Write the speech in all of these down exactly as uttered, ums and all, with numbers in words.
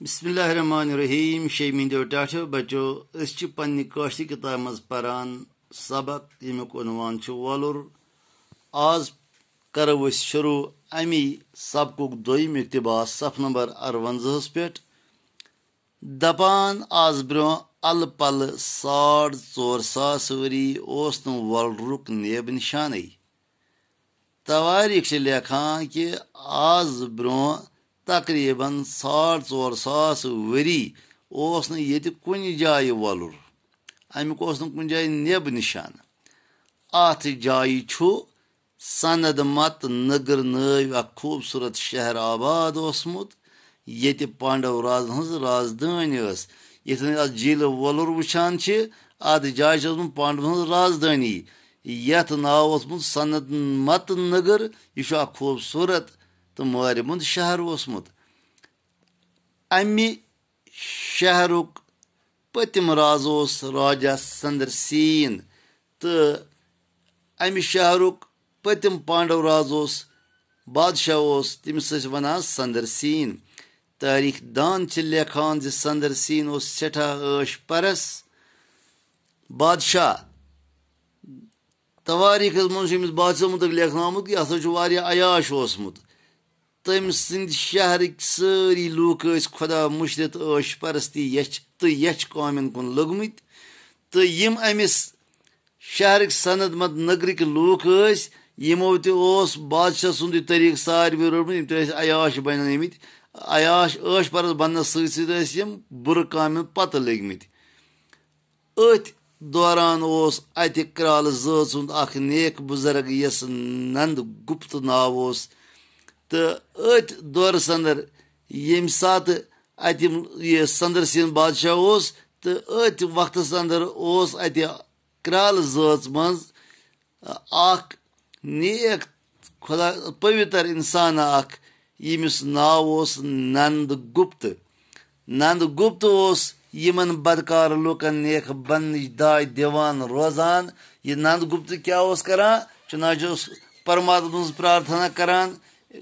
بسم اللہ الرحمن الرحیم۔ شیٚیہِ میٖنٛدیو ٹاٹھیو بچو، أسۍ چھِ پننہِ کٲشرِ کِتابہِ منٛز پران سبق، ییٚمیُک عنوان چھُ وۄلُر۔ آز کرو أسۍ شروع اَمی سبقُک دوٚیِم اقتباس صفہٕ نمبر اَروَنزاہَس پٮ۪ٹھ۔ دپان، آز برٛونٛہہ الہٕ پلہٕ ساڑ ژور ساس ؤری اوس نہٕ وۄلرُک نیب نشانٕے۔ توٲریٖخ چھِ لیکھان کہِ آز برٛونٛہہ تقریباً ساڑ ژور ساس ؤری اوس نہٕ ییٚتہِ کُنہِ جایہِ وۄلُر۔ اَمیُک اوس نہٕ کُنہِ جایہِ نیب نشانہٕ۔ اَتھ جایہِ چھُ سند مت نگر نٲوۍ اکھ خوٗبصوٗرت شہر آباد اوسمُت، ییٚتہِ پانڈو رازن ہٕنٛز رازدٲنۍ ٲس۔ یِتھ کٔنۍ أسۍ جھیٖلہِ وۄلُر وٕچھان چھِ، اَتھ جایہِ چھِ ٲسمٕژ پانڈوَن ہٕنٛز رازدٲنی، یَتھ ناو اوسمُت سند مت نگر۔ یہِ چھُ اکھ خوٗبصوٗرت تہٕ مٲرِ منٛد شہر اوسمُت۔ اَمہِ شہرُک پٔتِم راز اوس راجا سندر سین، تہٕ اَمہِ شہرُک پٔتِم پانڈو راز اوس، بادشاہ اوس، تٔمِس ٲسۍ وَنان سندر سین۔ تٲریٖخ دان چھِ لیکھان زِ سندر سین اوس سٮ۪ٹھاہ عٲش پرس بادشاہ۔ توٲریٖخس منٛز چھُ أمِس بادشاہ مُتعلق لیکھنہٕ آمُت کہِ یہِ ہسا چھُ واریاہ عیاش اوسمُت۔ تٔمۍ سٕنٛدِ شہرٕکۍ سٲری لوٗکھ ٲسۍ خۄدا مُشرِتھ، عٲش پرستی یَچھ تہٕ یَچھ کامٮ۪ن کُن لٔگمٕتۍ، تہٕ یِم أمِس شہرٕکۍ سند مت نگرٕکۍ لوٗکھ ٲسۍ، یِمو تہِ اوس بادشاہ سُنٛد یہِ طریٖقہٕ ساروٕے روٚٹمُت، یِم تہِ ٲسۍ عیاش بنیمٕتۍ۔ عیاش، عٲش پرس بننس سۭتۍ سۭتۍ ٲسۍ یِم بُرٕ کامٮ۪ن پتہٕ لٔگمٕتۍ۔ أتھۍ دوران اوس اتہِ کرالہٕ زٲژ ہُنٛد اکھ نیک بُزرگ، یَس نند گُپت ناو اوس، تہٕ أتھۍ دورس اندر، ییٚمہِ ساتہٕ اتہِ یہِ سندر سین بادشاہ اوس، تہٕ أتھۍ وقتس اندر اوس اتہِ کرالہٕ زٲژ منٛز اکھ نیک، خۄدا، پویتر انسان اکھ، ییٚمِس ناو اوس نند گُپت۔ نند گُپت اوس یِمن بدکار لوٗکن نیک بننٕچ داے دِوان روزان۔ یہِ نند گُپت کیٛاہ اوس کران؟ چُنانچہ اوس پرماتما سٕنٛز پرارتھنا کران،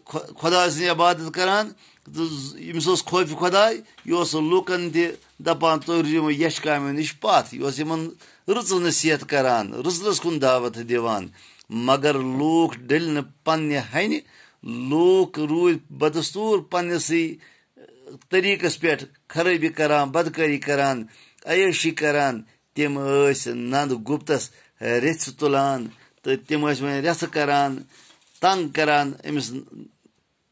خۄ-، خۄداے سٕنٛز عبادت کران، تہٕ ز-، ییٚمِس اوس خوف خۄداے، یہِ اوس لوٗکن تہِ دپان، "تُہۍ روٗزِو یِمو یَچھ کامٮ۪و نِش پتھ۔" یہِ اوس یِمن رٕژ نصیحت کران، رٕژنس کُن دعوت دِوان۔ مگر لوٗکھ ڈٔلۍ نہٕ پننہِ ہنہِ، لوٗکھ روٗدۍ بدستوٗر پننِسٕے طریٖقس پٮ۪ٹھ خرٲبی کران، بدکٲری کران، عیٲشی کران۔ تِم ٲسۍ نند گُپتس رژھِ تُلان تہٕ تِم ٲسۍ وۄنۍ رژھٕ کران، تنگ کران أمِس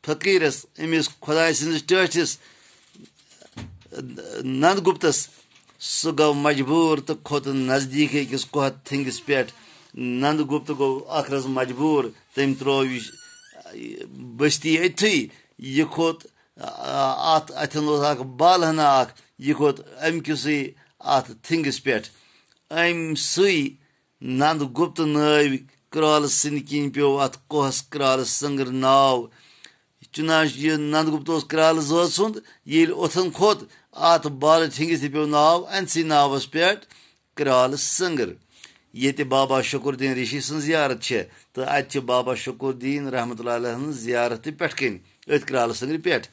فقیٖرس، أمِس خۄداے سٕنٛدِس ٹٲٹھِس نند گُپتس۔ سُہ گوٚو مجبوٗر تہٕ کھوٚت نزدیٖک أکِس کوہ تھنگِس پٮ۪ٹھ۔ نند گُپت گوٚو ٲخرس مجبوٗر، تٔمۍ ترٛوو یہِ بستی أتھی۔ یہِ کھوٚت، آ، اتھ اتھن اوس اکھ بالہنا اکھ، یہِ کھوٚت امہِ کِسٕے اتھ تھنگِس پٮ۪ٹھ۔ أمۍ سٕے نند گُپت نٲوۍ کرالہٕ سٕنٛدِ کِنۍ پیوٚو اتھ کوہس کرالہٕ سنگر ناو۔ چُنانچہ یہِ نند گُپت اوس کرالہٕ زٲژ ہُنٛد، ییٚلہِ اوٚتھن کھوٚت، اتھ بالہٕ ٹھنگِس تہِ پیوٚو ناو أمۍ سٕے ناوس پٮ۪ٹھ کرالہٕ سنگر، ییٚتہِ بابا شکر الدین رشی سٕنٛز زیارت چھےٚ، تہٕ اتہِ چھِ بابا شکر الدین رحمتہ اللہ علیہ ہٕنٛز زیارت تہِ پٮ۪ٹھ کِنۍ أتھۍ کرالہٕ سنگرِ پٮ۪ٹھ۔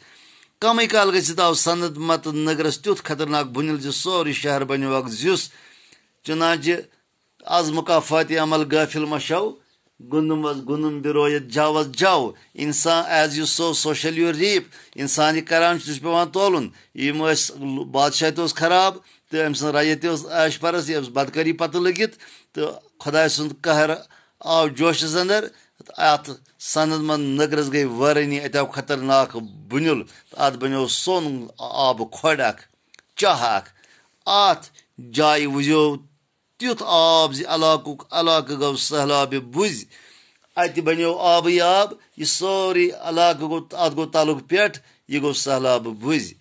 کمٕے کال گٔژھِتھ آو سند مت نگرس تیُتھ خطرناک بُنِل زِ سورُے شہر بنیوو اکھ زیُس۔ چُنانچہ از مکافات عمل غافل مہ شو، گُندُم از گُندُم برویت جاو از جاو۔ انسان as you sow, so shall you reap۔ انسان یہِ کران چھُ، سُہ چھُ پٮ۪وان تولُن۔ یِم ٲسۍ، بادشاہ تہِ اوس خراب تہٕ أمۍ سٕنٛز رعیت تہِ ٲس عیش پرست، یہِ ٲس بدکٲری پتہٕ لٔگِتھ، تہٕ خۄداے سُنٛد قہر آو جوشس اندر۔ اتھ سند مت نگرس گٔے وٲرٲنی، اتہِ آو خطرناک بُنِل تہٕ اتھ بنیوو سۄن آبہٕ کھۄڈ اکھ، چاہ اکھ۔ اتھ جایہِ وُزیو تیُتھ آب زِ علاقُک علاقہٕ گوٚو سہلابہِ بُزۍ۔ اتہِ بنیو آبٕے آب، یہِ سورُے علاقہٕ گوٚو، اتھ گوٚو تلُک پٮ۪ٹھ، یہِ گوٚو سہلابہٕ بُزۍ۔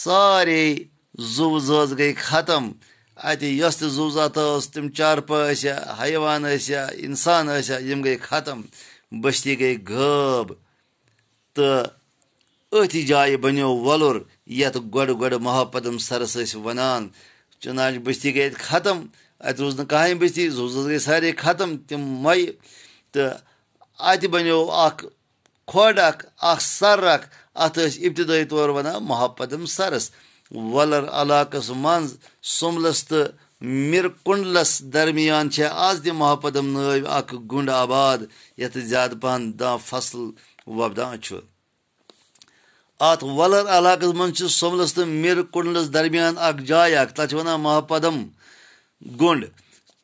سارے زُو زٲژ گٔے ختم۔ اتہِ یۄس تہِ زُو زاتھ ٲس، تِم چارپا ٲسۍ یا حیوان ٲسۍ یا انسان ٲسۍ یا، یِم گٔے ختم۔ بستی گٔے غٲب۔ تہٕ أتھۍ جایہِ بنیو وۄلُر، یتھ گۄڈٕ گۄڈٕ مہاپدم سرس ٲسۍ ونان۔ چُنانچہ بستی گٔے اتہِ ختم، اتہِ روٗز نہٕ کٕہٕنۍ بستی، زُو زٲژ گٔے سارے ختم، تِم مۄیہِ۔ تہٕ اتہِ بنیو اکھ کھۄڈ اکھ، اکھ سر اکھ، اتھ ٲسۍ ابتدٲئی طور ونان مہاپدم سرس۔ وۄلر علاقس منٛز سُملس تہٕ مِر کُنڈلس درمیان چھےٚ از تہِ مہاپدم نٲوۍ اکھ گُنٛڈ آباد، یتھ زیادٕ پہن داں فصل وۄپدان چھُ۔ اتھ وۄلر علاقس منٛز چھِ سُملس تہٕ مِر کُنڈلس درمیان اکھ جاے اکھ، تتھ چھِ ونان مہاپدم گُنٛڈ۔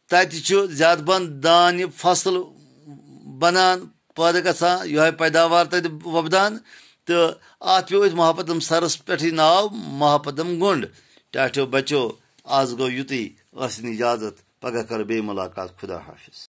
تتہِ چھُ زیادٕ پہن دانہِ فصل بنان، پٲدٕ گژھان، یِہوٚے پیداوار تتہِ وۄپدان۔ تہٕ اتھ پیوٚو أتھۍ مہاپدم سرس پٮ۪ٹھٕے ناو مہاپدم گُنٛڈ۔ ٹاٹھیو بچو، از گوٚو یُتُے، ٲسِن اجازت، پگاہ کرو بیٚیہِ مُلاقات۔ خدا حافظ۔